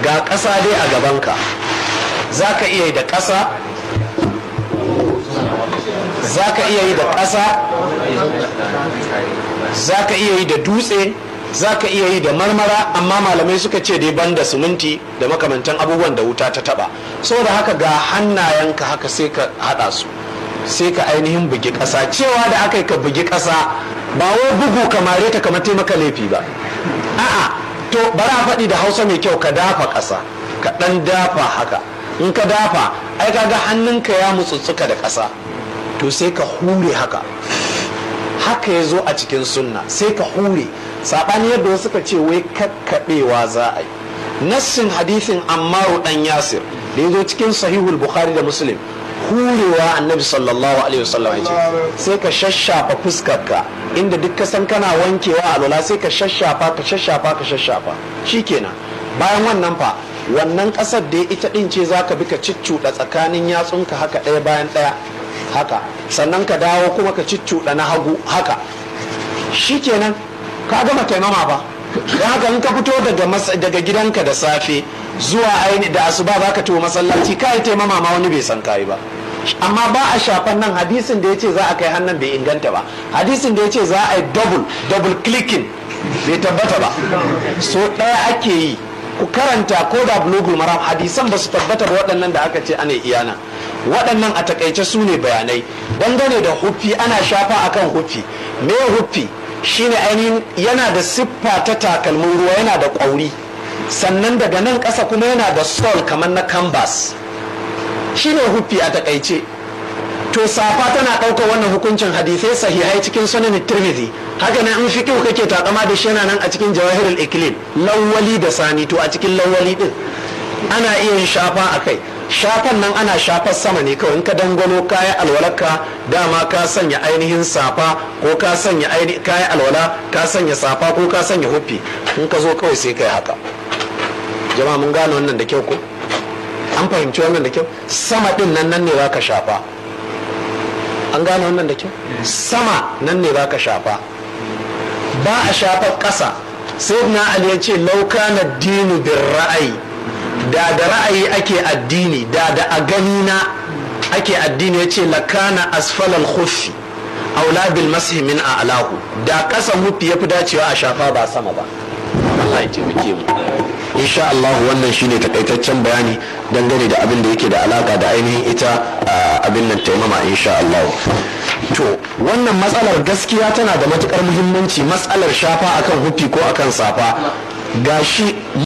Ga ƙasa dai a gabanka, za ka iya yi da ƙasa, za ka iya yi da ƙasa, za ka iya yi da dutse, za ka iya yi da marmara, amma malamai suka ce dai banda siminti da makamantan abubuwan da wuta ta taba. Saboda haka ga hannayenka haka, sai ka hada su, sai ka ainihin bugi ƙasa. Cewa da aka yi ka bugi ƙasa, ba wai bugu kamare ta kamar taimaka laifi ba, a'a. To, bari a faɗi da Hausa mai kyau: ka dafa ƙasa, ka ɗan dafa haka. In ka dafa, ai kaga hannunka ya mutsutsuka da ƙasa. To, sai ka hure haka. Haka ya zo a cikin sunna, sai ka hure, saɓani yadda wasu suka ce wai kakkaɓewa za a yi. Nassin hadisin Ammaru dan Yasir da ya zo cikin Sahihul Bukhari da Muslim, hurewa Annabi sallallahu alaihi wasallam ya ce. Sai ka shashafa fuskarka inda duk ka san kana wankewa alwala, sai ka shashafa, ka shashafa, ka shashafa, shikenan. Bayan wannan fa, wannan kasar da ita din ce zaka bi ka ciccuɗa tsakanin yatsunka haka, ɗaya bayan ɗaya haka. Sannan ka dawo kuma ka ciccuɗa na hagu haka. Shikenan, ka gama taimama ba. Don haka in ka fito daga gidanka da safe zuwa aini da asuba, za ka tafi masallaci, ka yi taimama ma wani bai san kayi ba. Amma ba a shafan nan. Hadisin da ya ce za a kai hannun bai inganta ba. Hadisin da ya ce za a yi double clicking bai tabbata ba. So ɗaya ake yi. Ku karanta ko da Bulugul Maram, hadisan ba su tabbata ba waɗannan da aka ce ana iyana waɗannan. A takaice su ne bayanai dangane da huffi. Ana shafa akan huffi. Me huffi? Shine ainihin yana da siffa ta takalmin ruwa, yana da ƙwauri, sannan daga nan ƙasa kuma yana da sole kamar na canvas. Shine huffi a takaice. To, safa tana ɗaukar wannan hukuncin, hadisai sahihai cikin Sunan Tirmidhi. Haka nan in fiqh kake takama da shi, yana nan a cikin Jawahirul Iklil, Lawwali da Sani. To, a cikin Lawwali din ana iya yin shafa a kai. Shafan nan ana shafar sama ne kawai. In ka dangwalo kayan alwalarka, dama ka sanya ainihin safa ko ka sanya kayan alwala, ka sanya safa ko ka sanya huffi, in ka zo kawai sai kai haka. Jama'a, mun gane wannan da kyau ko? An fahimci wannan da kyau? Sama din nan, nan ne za ka shafa. An gane wannan da kyau? Sama nan ne za ka shafa, ba a shafar ƙasa. Sai na Ali ya ce, لو كان الدين بالرأي, da da ra'ayi ake addini, da da a gani na ake addini, ya ce لكان أسفل الخف أولى بالمسح من أعلاه. Da ƙasan hufi ya fi dacewa a shafa, ba sama ba. Allah ya taimake mu. Insha Allah, wannan shine takaitaccen bayani dangane da abin da yake da alaka da ainihin ita abin nan, taimama, insha Allah. To, wannan matsalar gaskiya tana da matukar muhimmanci, matsalar shafa akan hufi ko akan safa. Gashi.